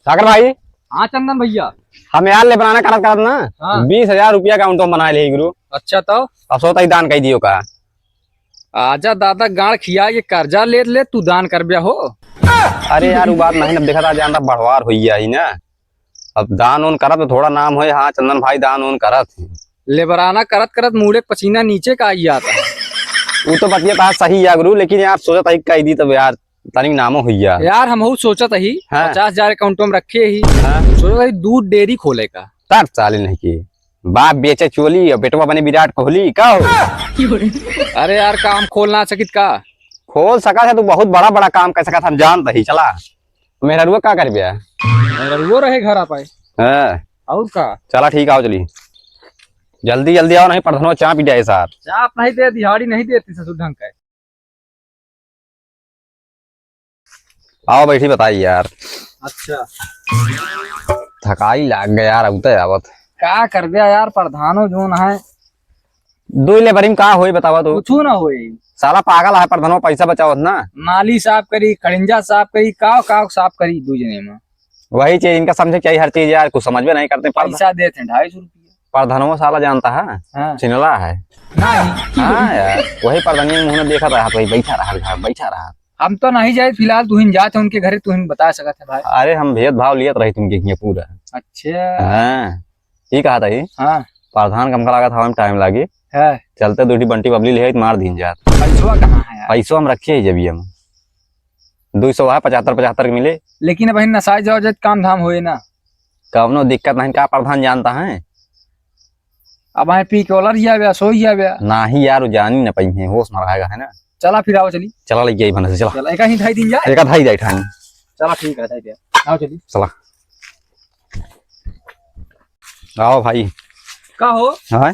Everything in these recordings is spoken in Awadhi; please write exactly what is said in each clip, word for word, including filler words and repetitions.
सागर भाई। हाँ चंदन भैया। हम यार लेबराना करत करत ना, हाँ। बीस हजार रुपया account में बनाए ले गुरु। अच्छा तो? अब सोता ही दान कही दियो का। आजा दादा, गांड़ खिया के कर्जा ले ले, तू दान करब्या हो। अरे यार, वो बात नहीं, अब देखा था, जानता बढ़वार होई गया ही ना। अब दान उन करत तो थोड़ा नाम होए, हाँ, चंदन भाई दान उन करत है। लेबराना करत करत मूड़े क पसीना नीचे का आई जाता है। वो तो बतिया था सही है गुरु, लेकिन यार सोचत ही कही दी तब यार तनिक नामो होई गया। यार हमहू सोचत ही, हाँ। पचास हजार account में रखे ही, हाँ। सोचत ही दूध डेयरी खोले का। तर साले नहीं की, बाप बेचे चोली और बेटवा बने विराट कोहली, का हो? अरे यार, का हम खोल ना सकित का? खोल सकत है, तू बहुत बड़ा बड़ा काम कर सकत, हम जानत ही। चला, मेहररुआ का करब्या? मेहररुआ रहे घर आ पाए। हाँ। और का? चला ठीक, आओ चली। जल्दी जल्दी आओ, नहीं परधनवा चाप ही जाए सार। चाप नहीं दे, दिहाड़ी नहीं देती ससुर ढंग का। आओ बैठी, बताई यार। अच्छा। थकाई लाग गया यार, अउते आवत। का करब्या यार, परधानो जोन है। दुई लेबरी में का होई बतावा तू? कुछू ना होई। साला पागल है परधनवा, पैसा बचावत ना। नाली साफ करी, खड़िंजा साफ करी, काव काव साफ करी दू जने में। वही चीज इनका समझे चाहिए हर चीज यार, कुछ समझ में नहीं करते। पर पैसा देते हैं ढाई सौ रुपया। परधनवा साला जानता है, हाँ। छिनला है। नहीं। हाँ यार, वही परधनिया के मुँह में देखा रहा, वही बैठा रहा घर, बैठा रहा। हम तो नहीं जाए फिलहाल, तुहिन जात है उनके घरे, तुहिन बता सकत है भाई। अरे हम भेदभाव लियत रही तुमके हियाँ पूरा। अच्छा। हाँ, ये कहा था ये। हाँ। परधान कम का लागत हवा में टाइम लागी। हाँ। चलते दो ठी बंटी बबली ले आई, मार दीन जात। पैसवा कहाँ है यार? पैसवा हम रखे ही जब ये हम। दो सौ है, पचहत्तर, पचहत्तर के मिले। लेकिन अब हिन नसाई जाओ जब काम धाम होए ना। कवनो दिक्कत नहीं, का परधान जानता है? अब आए पी के ओलर जावे, सोई जावे। नाही यार, वो जानी न पई है, होश में रहेगा, है ना? चला फिर आओ, चली। चला, लेके आई भने से, चला। चला, एक ही धाई दिन जाए। एक धाई जाए ठान। चला, ठीक है, धाई दे। आओ, चली। चला। आओ भाई। का हो? हाँ?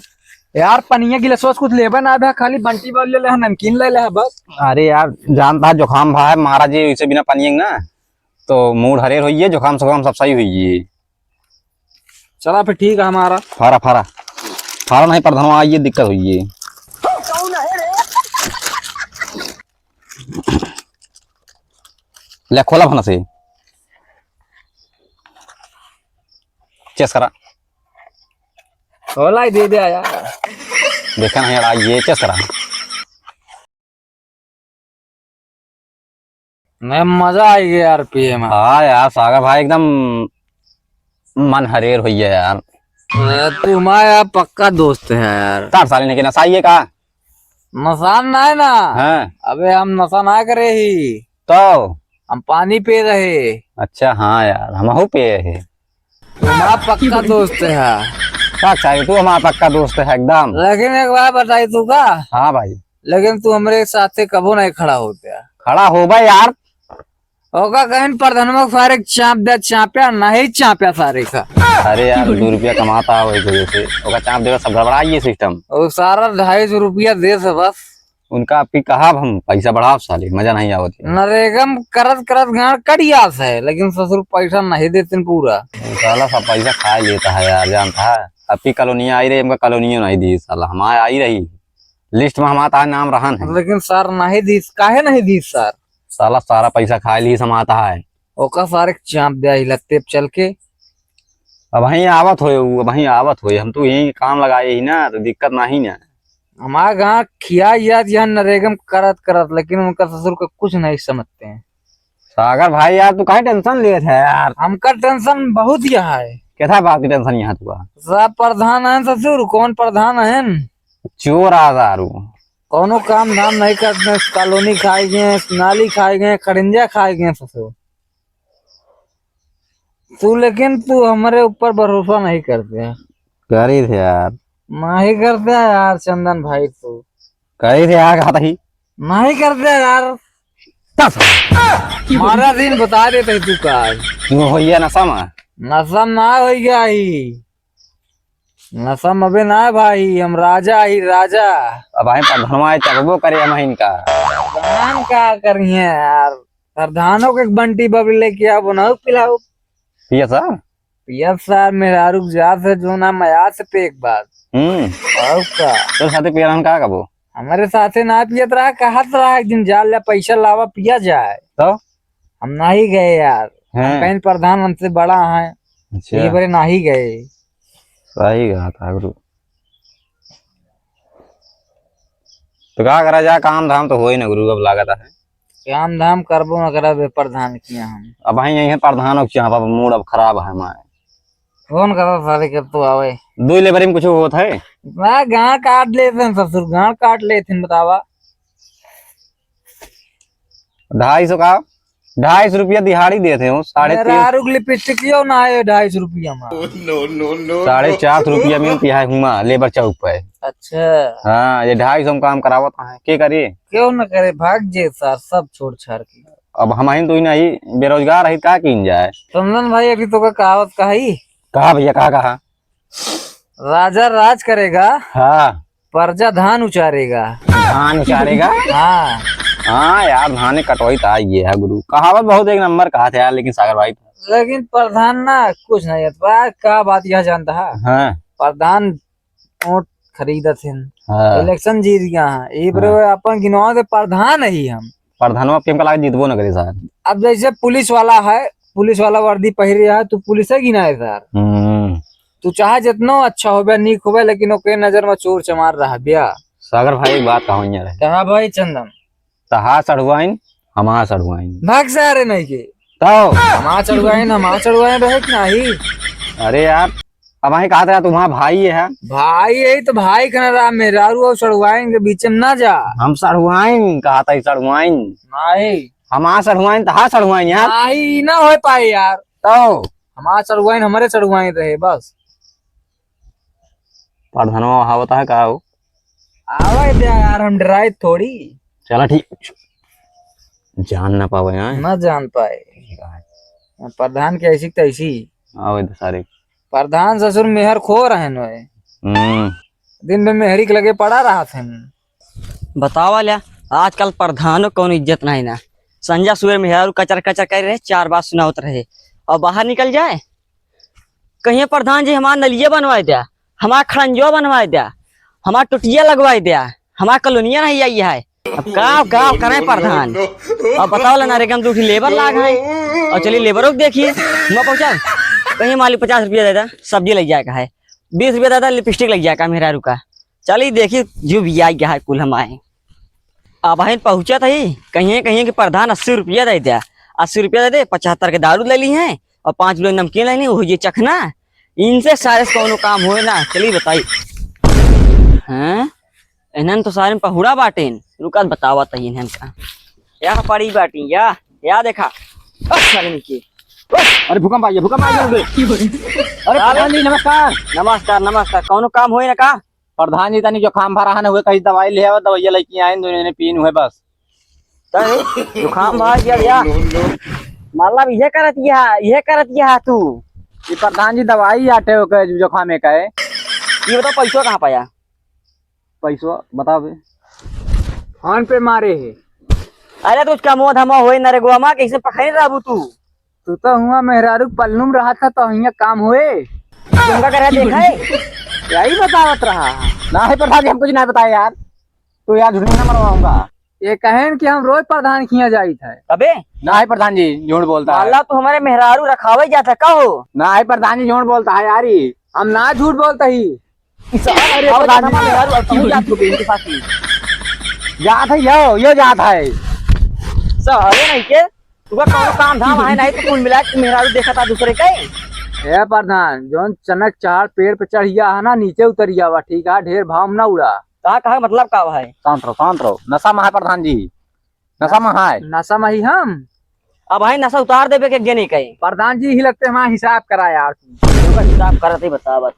यार, पनिया गिलासवा से कुछ लेबे ना बा, खाली बंटी बबली ले ले, नमकीन ले ले, बस। अरे यार, जानता है, जुकाम भा है, महाराज जी, इसे बिना पनिया ना, तो मूड हरेर होइए, जुकाम सुकाम सब सही होइए। चला फिर ठीक है हमारा। फारा, फारा। फारा नहीं, परधनवा, ये दिक्कत होइए। ले, खोला भने से। चेस करा। खोला ही दे दे यार। देखा नहीं यार, ये चेस करा। नहीं, मजा आई गया यार पिए में। हाँ यार, सागर भाई एकदम मन हरेर होइए यार। अरे, तू हमारा यार पक्का दोस्त है यार। तार साले ने के नशा ये का? नशा ना है ना। हाँ। अबे हम नशा ना करे ही। तो? हम पानी पी रहे। अच्छा, हाँ यार, हमहू पिए रहे। तू हमारा पक्का दोस्त है। का चाहिए? तू हमारा पक्का दोस्त है एकदम। लेकिन एक बात बताई तू का? हाँ भाई। लेकिन तू हमरे साथे कबो नहीं खड़ा होते। खड़ा होबा यार। ओका कहिन परधनवा सारे चाप दे, चाप्या नहीं चाप्या सारे का। अरे यार, दो रुपया कमाता है वही वजह से। ओका चाप देवे सब गड़बड़ाइए सिस्टम। वो सारा ढाई सौ रुपया दे से बस। उनका आप ही कहा, हम पैसा बढ़ाओ साले, मजा नहीं आवत है। नरेगम करत करत गांड कटिया से, लेकिन ससुर पैसा नहीं देते पूरा। वो साला सब पैसा खा लेता है यार, जानता है। आपकी कॉलोनिया आई रही, हमका कॉलोनियो नहीं दी साला, हमारे आई रही लिस्ट में, हमारा नाम रहन है। लेकिन सर नहीं दीस, काहे नहीं दीस सर? साला सारा पैसा खा ली समाता है। ओका सारे चाप दे आई लत्ते पे चल के। अब वहीं आवत होए, वो वहीं आवत होए, हम तो यहीं काम लगाए ही ना, तो दिक्कत नहीं ना। हमारा गाँव खिया याद यहाँ नरेगम करत करत, लेकिन उनका ससुर का कुछ नहीं समझते हैं। सागर भाई यार, तू काहे टेंशन लेत है यार? हमका टेंशन बहुत यह है। कैसा बात की टेंशन यहाँ तुका? सब प्रधान है ससुर, कौन प्रधान है? चोर आ दारू। कौनो काम धाम नहीं करते, कॉलोनी खाए गए, नाली खाए गए, खड़िंजा खाए गए ससुर। तू लेकिन तू हमरे ऊपर भरोसा नहीं करते। करी थे यार। नहीं करते यार चंदन भाई तू। करी थे यार, कहा था ही। नहीं करते यार। तब मारा दिन बता देते तू का है। वो होइया नशा में। नशा में ना होइया ही। नशा में अबे ना है भाई, हम राजा ही राजा। अब आए प्रधानवा है, चलबो करे हम इनका। प्रधान का करिए यार, प्रधानों के एक बंटी बबली लेके आओ, बनाओ पिलाओ। पिया सा? पिया सा, मेहरारू के जात है जो ना मया से पे एक बार। हम्म। और का? तो साथे पिया रहन का कबो? हमारे साथे ना पियत रहा, कहत रहा एक दिन जा ले पैसा लावा पिया जाए। तो? हम नहीं गए यार। हैं। कहीं प्रधान हमसे बड़ा है, अच्छा। ये बरे नाही गए। सही कहा था गुरु। तो का करा जा, काम धाम तो होई ना गुरु, अब लागत है। काम धाम करबो ना करब, ए प्रधान किया हम। अब भाई यही है प्रधान हो, क्या बाबा, मूड अब खराब है हमारे। फोन करो सारे के तू आवे। दो लेबर में कुछ होत है? मैं गांड काट लेते हैं ससुर, गांड काट लेते हैं, बतावा। ढाई सौ का, ढाई सौ रुपया दिहाड़ी देते हो, साढ़े तीन। मेहरारू के लिपस्टिकियो ना आए ढाई सौ रुपया में। साढ़े चार सौ रुपया मिलती है हुआ लेबर चौक पे। अच्छा। हाँ, ये ढाई सौ में काम करावत है, के करी? क्यों न करे, भाग जे सार, सब छोड़ छाड़ के। अब हम ही तो ही नहीं, बेरोजगार है, का कीन जाए? चंदन भाई, अभी तो का कहावत कही। कहा भैया, कहा, कहा? राजा राज करेगा, हाँ। प्रजा धान उचारेगा। धान उचारेगा? हाँ। हाँ यार, धान कटवाई तो आई है गुरु। कहावत बहुत एक नंबर कहा था यार, लेकिन सागर भाई। लेकिन प्रधान ना कुछ नहीं है। बा-, का बात यह जानता है? हाँ। प्रधान वोट खरीदत हैं। हाँ। इलेक्शन जीत गया है। ये बरे हाँ। अपन गिनवा दे, प्रधान ही हम। प्रधानवा पे हमका लागे जीतबो न करे सर। अब जैसे पुलिस वाला है, पुलिस वाला वर्दी पहिरे है, तू पुलिस है कि ना है सर? हम्म। तू चाहे जितनो अच्छा होबे, नीक होबे, लेकिन ओके नजर में चोर चमार रहबिया। सागर भाई, एक बात कहूँ यार। कहा भाई चंदन? तहा सढ़ुआइन, हमा सढ़ुआइन। भाग सारे नहीं के। तो? हमा सढ़ुआइन, हमा सढ़ुआइन रहे कि नहीं? अरे यार, अब वहीं कहा था तुम्हारा भाई है। भाई यही तो भाई कहना रहा, मेहरारू और सढ़ुआइन के बीच में ना जा। हम सढ़ुआइन कहा था, सढ़ुआइन। नहीं। हमा सढ़ुआइन, तहा सढ़ुआइन यार। नहीं, ई ना हो पाए यार। तो? हमा सढ़ुआइन, हमरे सढ़ुआइन रहे बस। प्रधानवा आवत है का हो? आवे दे यार, हम डराए थोड़ी। चला ठीक, जान ना पावे यहाँ। ना जान पाए। प्रधान के ऐसी तैसी। आवे दे सारे। प्रधान ससुर मेहर खो रहे नोए। हम्म। दिन में मेहरी के लगे पड़ा रहा थे। बतावा ल्या, आजकल प्रधानों कौन इज्जत नहीं ना। संझा सुबह मेहरारू कचर कचर कर रहे, चार बात सुनावत रहे और बाहर निकल जाए। कहिए प्रधान जी, हमार नलिया बनवाए द्या, हमार खड़ंजवा बनवाए द्या, हमार टुटिया लगवाए द्या, हमार कॉलोनिया नहीं आई है। अब का, का करे प्रधान? अब बताओ ल्या, नरेगा में दू ठी लेबर लाग है और चलिए लेबरों को देखिए, हुआ पहुँचा। कहिए मालिक, पचास रुपया दे द्या, सब्जी ले जाए का है, बीस रुपया दे द्या, लिपस्टिक ले जाए का मेहरारू का। चली देखी, जो भी आई है कुल हम आए। अब हिन पहुँचत ही, कहिए, कहिए कि प्रधान अस्सी रुपया दे द्या, अस्सी रुपया दे दे, पचहत्तर के दारू ले ली हैं और पाँच किलो नमकीन ले ली, वही जे चखना। इनसे सारे से कौनो काम होए ना, चली बताई। हैं? इन्हन तो सारे पहुड़ा बाटेन, रुका बतावत ही इन्हन का। या पड़ी बाटी, या, या देखा। अ, सारे नीचे। अरे भूकंप आ गया, भूकंप आ गया रे। अरे प्रधान जी, नमस्कार। नमस्कार, नमस्कार। कौनो काम होए ना का? प्रधान जी, तनी जुकाम भरा है ना, हुए कहीं दवाई ले आवा, दवाइया लेके आए, दोनों जने पीन हुए बस। तनी जुकाम भरा गया, या? मतलब, ये करत या, ये करत या तू? ये प्रधान जी, दवाई आटे हो के जुकाम में का है। ये बताओ, पैसवा कहाँ पाया? पैसवा बताओ बे। फोन पे मारे है। अरे, तो उसका मुंह धमा होए नरेगवा मा, कैसे पकड़े रहबू तू? तू तो हुआ मेहरारू के पल्लू में रहा था, तो हियाँ काम हुए। तुमका करे देखा है? यही बतावत रहा। ना है प्रधान जी, हम कुछ नहीं बताए यार। तू यार झूठ ना मरवाऊंगा। ये कहेन कि हम रोज प्रधान खिया जाइत है। अबे। ना है प्रधान जी, झूठ बोलता है। माला तू हमारे मेहरारू रखावे जाता का हो? ना है प्रधान जी, झूठ बोलता है यार, ये। हम ना झूठ बोलता ही। अरे अब प्रधान जी, मेहरारू अब तू जात हो इनके साथ ही। जात है यो, यो जात है। सारे नहीं के, तुका कौनो काम धाम है नहीं तो कुल मिला के मेहरारू देखा था दूसरे के। ए प्रधान, जौन चनक चार पेड़ पे चढ़ गया है ना, नीचे उतर गया हुआ, ठीक है, ढेर भाव ना उड़ा। का कहा मतलब का भाई? शांत रहो, शांत रहो, नशा में है प्रधान जी, नशा में है। नशा में ही हम। अब भाई नशा उतार देबे के गे नहीं कहीं। प्रधान जी ही लगते हमारा हिसाब करा यार। तुमका हिसाब करत ही बता बात।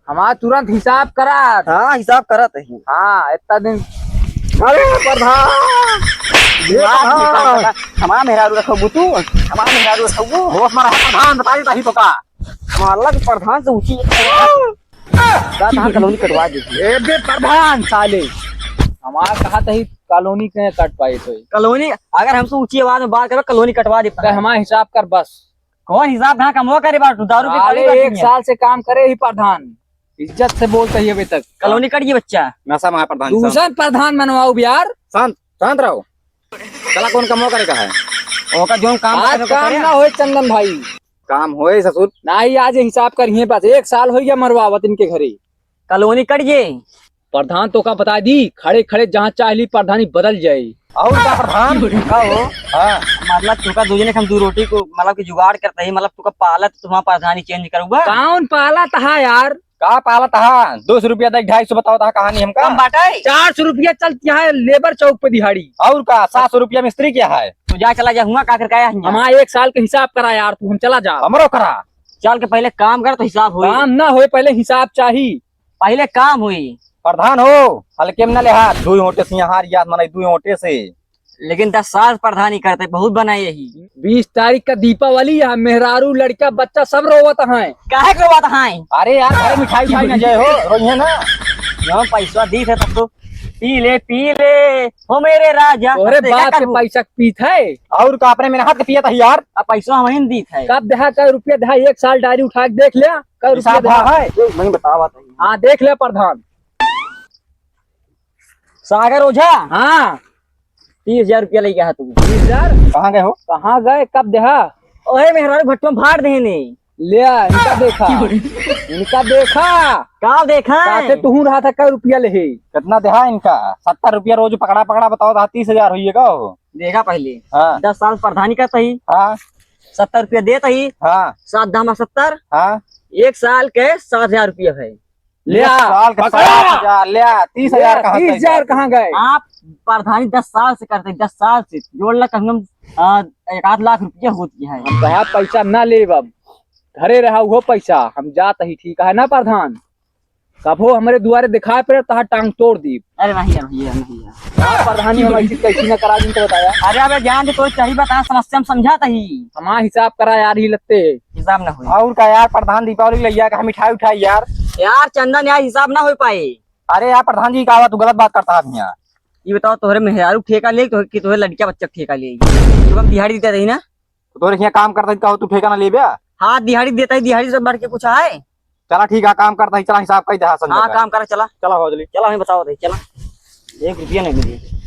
हमारा तुरंत हिसाब करा। हाँ, हिसाब करत ही। हाँ, इतना दिन। अरे प्रधान! ये दिमाग में काम प्रधान! करता। हमारा मेहरारू रखबू तू? हमारा मेहरारू रखबू? होश में रहा प्रधान, बता देता ही तो का। हमारा लग प्रधान से ऊंची। का धान कॉलोनी कटवा दे। ए बे प्रधान साले, हमारा कहा तही कॉलोनी के कट पाए तो। कॉलोनी, अगर हमसे ऊंची आवाज में बात करबे, कॉलोनी कटवा दे। ते हमारा हिसाब कर बस। कौन हिसाब? कहाँ कमवा करे बाटू? दारू पे साले कॉलोनी एक कटनी है। साल से काम करे ही प्रधान, इज्जत से बोलते ही अभी तक। कॉलोनी कट गई बच्चा। नशा में है प्रधान जी, शांत। दूसर प्रधान बनवाओ यार। शांत, शांत रहो। चला कौन कमवा करे का है? ओका जौन काम आज करे, काम करे। ना होए चंदन भाई। काम होए ससुर। नाही, आज हिसाब करिहे बस। एक साल होइ गया मरवावत इनके घरे। कॉलोनी कट जे। प्रधान तोका बताइ दी, खड़े खड़े जहाँ चाह ली प्रधानी बदल जाए। और का प्रधान? का हो? हाँ। मतलब तोका दू जने के हम दू रोटी को मतलब कि जुगाड़ करते ही, मतलब तोका पालत तुम्हारा प्रधानी चेंज करूँगा। कौन पालत हा यार? का पालत हा? दो सौ रुपया दे, ढाई सौ बतावत हा कहानी हमका। कम बाटे। चार सौ रुपया चलती है लेबर चौक पे दिहाड़ी। और का, सात सौ रुपया मिस्त्री क्या है? तो जा, चला जा, हुआ का करके आया हियाँ? हमारा एक साल के हिसाब करा यार तू, हम चला जा। हमरो करा। चल के पहले काम कर तो हिसाब होई। काम ना होए, पहले हिसाब चाही। पहले काम होई। प्रधान हो, हल्के में न लेहा, दुई ओटे से यहाँ हार याद मनाई, दुई ओटे से। लेकिन दस साल प्रधानी करते, बहुत बनाए यही। बीस तारीख का दीपावली है, मेहरारू, लड़का, बच्चा सब रोवत हैं। काहे के रोवत हैं? अरे यार, घरे मिठाई उठाई न जाए हो, रोइहे ना। जब पैसा दी थे तब तो पी ले, पी ले, हो मेरे राजा। तोहरे तब तो बाप का के करबू? पैसा पीत है। और का अपने मेहनत के पियत है यार। अब पैसा हम ही दी थे। कब देहा, कै रुपया देहा, एक साल डायरी उठा के देख ले, कै रुपया हिसाब देहा। है। मैं बतावा था। हाँ, देख ले प्रधान। सागर ओझा। हाँ। तीस हजार रुपया लेके आया तू। तीस हजार? कहाँ गए हो? कहाँ गए, कब देहा? ओहे मेहरारू भट्टो में फाड़ देने। ले आ, इनका देखा। इनका देखा। का देखा? साथे तुहूँ रहा था, कै रुपया लेहे? कितना देहा इनका? सत्तर रुपया रोज पकड़ा पकड़ा, बताओ तो तीस हजार होइए का हो? देखा पहले। हाँ। दस साल प्रधानी करता ही। हाँ। सत्तर रुपया देता ही। हाँ। सात दामा सत्तर। हाँ। एक साल के सात हजार रुपया है। ले आ, एक साल के पकड़ा। सात हजार, ले आ, तीस हजार ले आ, कहाँ तीस हजार गए? कहाँ गए? आप प्रधानी दस साल से करते, दस साल से जोड़ ला कम से कम, आ, एक आध लाख रुपया होती है। हम कहा पैसा ना लेब अब, घरे रहा उहो पैसा, हम जात ही, ठीक है ना प्रधान? कभो हमरे दुआरे दिखाए पड़े, तहार टांग तोड़ दीब। अरे नहीं यार, भैया, नहीं यार। का प्रधानी हम ऐसी कैसी ना करा दिन तो बताया। अरे अबे जान दे, तोर चाही बता, समस्या हम समझात ही। हमार हिसाब करा यार, ही लगते। हिसाब ना होई। और का यार, प्रधान दीपावली के लइया का मिठाई उठाई यार। यार चंदन यार, हिसाब ना हो पाए। अरे यार प्रधान जी, का हुआ, तू गलत बात करता है यहाँ। ये बताओ, तोहरे मेहरारू ठेका ले तो कि तोहरे लड़किया बच्चा ठेका ले? तो हम दिहाड़ी देते रही ना। तो तोहरे यहाँ काम करता है, का हो, तू ठेका ना लेबे? हाँ, दिहाड़ी देता ही, दिहाड़ी से बढ़ के कुछ है? चला ठीक है, काम करता ही, चला हिसाब कर दे, हाँ, संजय हाँ, भाई। काम करा, चला। चला हो जल्दी। चला, हमें बताओ दे, चला। एक रुपया नहीं मिली।